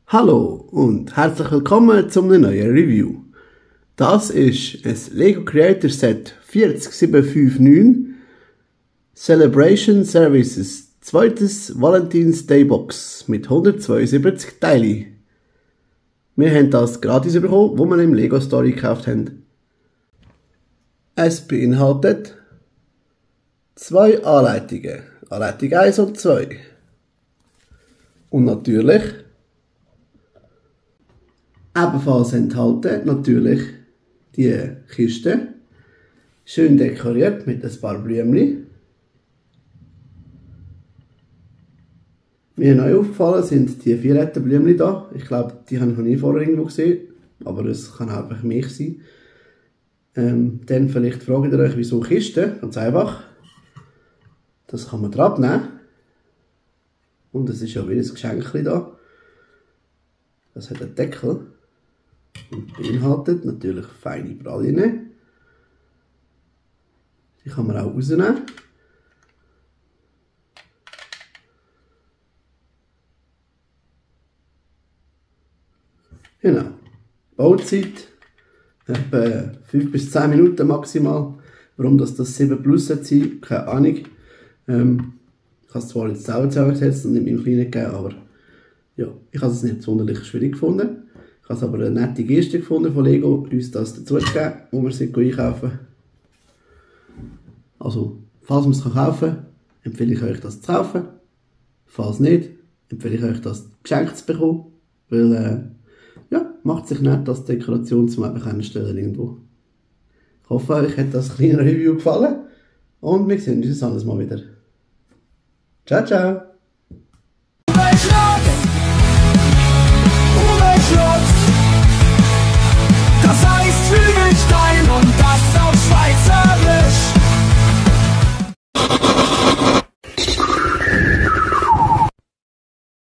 Hallo und herzlich willkommen zu einem neuen Review. Das ist ein Lego Creator Set 40759 Celebration Services, zweites Valentine's Day Box mit 172 Teilen. Wir haben das gratis bekommen, wo wir im Lego Story gekauft haben. Es beinhaltet zwei Anleitungen, Anleitung 1 und 2. Und natürlich ebenfalls enthalten natürlich die Kiste, schön dekoriert mit ein paar Blümchen. Mir neu aufgefallen sind die violetten Blümchen da. Ich glaube, die habe ich noch nie vorher irgendwo gesehen, aber es kann auch einfach mich sein. Dann vielleicht fragt ihr euch, wieso Kiste? Ganz einfach. Das kann man dran nehmen. Und es ist ja wieder ein Geschenk da. Das hat einen Deckel und beinhaltet natürlich feine Pralinen. Die kann man auch rausnehmen. Genau. Bauzeit etwa 5 bis 10 Minuten maximal. Warum das 7 Plus sein soll, keine Ahnung. Ich habe es zwar jetzt selber zusammengesetzt und nicht meinem Kleinen gegeben, aber ja, ich habe es nicht sonderlich schwierig gefunden. Ich habe es aber eine nette Geste gefunden von Lego, uns das dazu zu geben, wo wir es einkaufen. Also, falls man es kaufen kann, empfehle ich euch, das zu kaufen. Falls nicht, empfehle ich euch, das geschenkt zu bekommen. Weil, ja, macht sich nicht als Dekoration zum einfach stellen irgendwo. Ich hoffe, euch hat das kleine Review gefallen. Und wir sehen uns alles mal wieder. Ciao, ciao!